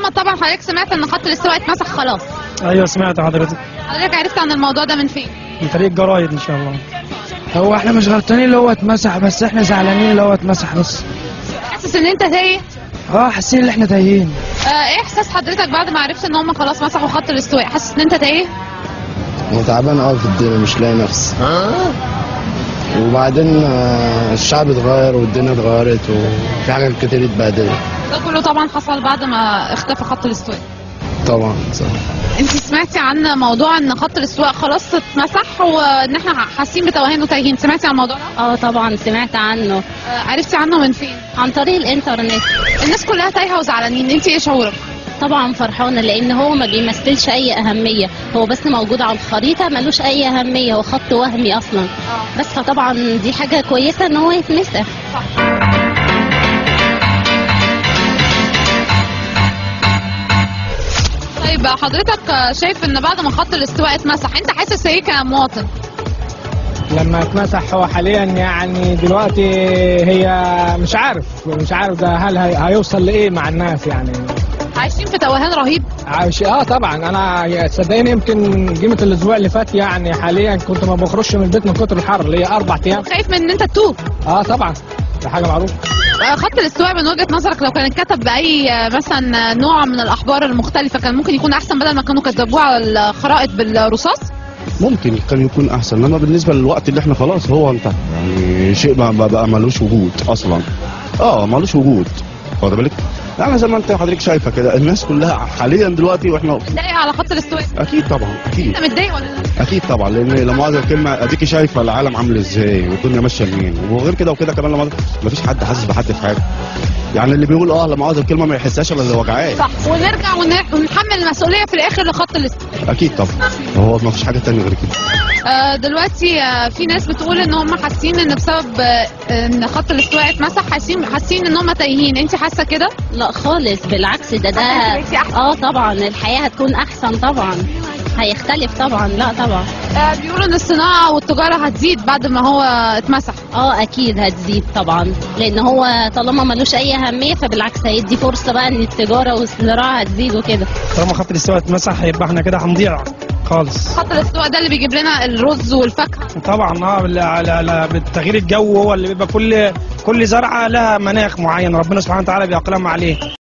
محمد، طبعا حضرتك سمعت ان خط الاستواء اتمسح خلاص؟ ايوه سمعت حضرتك. حضرتك عرفت عن الموضوع ده من فين؟ من طريق الجرايد ان شاء الله. هو احنا مش غلطانين اللي هو اتمسح، بس احنا زعلانين اللي هو اتمسح بس. حاسس ان انت تايه؟ اه حاسين ان احنا تايهين. ايه احساس حضرتك بعد ما عرفت ان هم خلاص مسحوا خط الاستواء؟ حاسس ان انت تايه؟ انا تعبان قوي في الدنيا، مش لاقي نفسي. وبعدين الشعب اتغير والدنيا اتغيرت وفي حاجات كتير اتبهدلت. ده كله طبعا حصل بعد ما اختفى خط الاستواء. طبعا صح. انت سمعتي عن موضوع ان خط الاستواء خلاص اتمسح وان احنا حاسين بتوهان وتايهين، سمعتي عن الموضوع ده؟ اه طبعا سمعت عنه. عرفتي عنه من فين؟ عن طريق الانترنت. الناس كلها تايهه وزعلانين، انت ايه شعورك؟ طبعا فرحانة، لان هو ما بيمثلش اي اهمية، هو بس موجود على الخريطة ملوش اي اهمية، هو خط وهمي اصلا. بس فطبعا دي حاجة كويسة ان هو يتمسح. طيب حضرتك شايف ان بعد ما خط الاستواء اتمسح انت حاسس ايه كمواطن؟ لما اتمسح هو حاليا يعني دلوقتي هي مش عارف ده هل هيوصل لايه مع الناس يعني. عايشين في توهان رهيب. عايش اه طبعا. انا صدقني يمكن قيمة الاسبوع اللي فات يعني حاليا كنت ما بخرجش من البيت من كتر الحر، ليا 4 ايام. خايف من ان انت تتوه؟ اه طبعا، ده حاجة معروفة. خط الاستواء من وجهه نظرك لو كان اتكتب باي مثلا نوع من الاحبار المختلفة كان ممكن يكون احسن بدل ما كانوا كتبوه على الخرائط بالرصاص؟ ممكن كان يكون احسن، انما بالنسبة للوقت اللي احنا خلاص هو انتهى، يعني شيء ما بقى ملوش وجود اصلا. ملوش وجود، واخد بالك؟ يعني زي ما انت حضرتك شايفه كده الناس كلها حاليا دلوقتي واحنا متضايق على خط الاستواء. اكيد طبعا اكيد. انت متضايق ولا لا؟ اكيد طبعا، لان لما مؤاخذة الكلمة اديكي شايفه العالم عامل ازاي والدنيا ماشية منين، وغير كده وكده كمان لما مفيش حد حاسس بحد في حاجة. يعني اللي بيقول لما مؤاخذة الكلمة ما يحسهاش الا اللي وجعاه. صح، ونرجع ونحمل المسؤولية في الاخر لخط الاستواء. اكيد طبعا، هو مفيش حاجة ثانية غير كده. دلوقتي في ناس بتقول ان هم حاسين ان بسبب ان خط الاستواء اتمسح حاسين ان هم تايهين، انت حاسه كده؟ لا خالص، بالعكس ده طبعا الحياة هتكون احسن طبعا، هيختلف طبعا. لا طبعا. بيقولوا ان الصناعة والتجارة هتزيد بعد ما هو اتمسح. اكيد هتزيد طبعا، لان هو طالما ملوش اي اهمية فبالعكس هيدي فرصة بقى ان التجارة والزراعة هتزيد وكده. طالما خط الاستواء اتمسح يبقى احنا كده هنضيع خالص. خط الاستواء ده اللي بيجيب لنا الرز والفاكهه طبعا. بالتغيير الجو هو اللي بيبقى كل زرعه لها مناخ معين ربنا سبحانه وتعالى بيأقلمها عليه.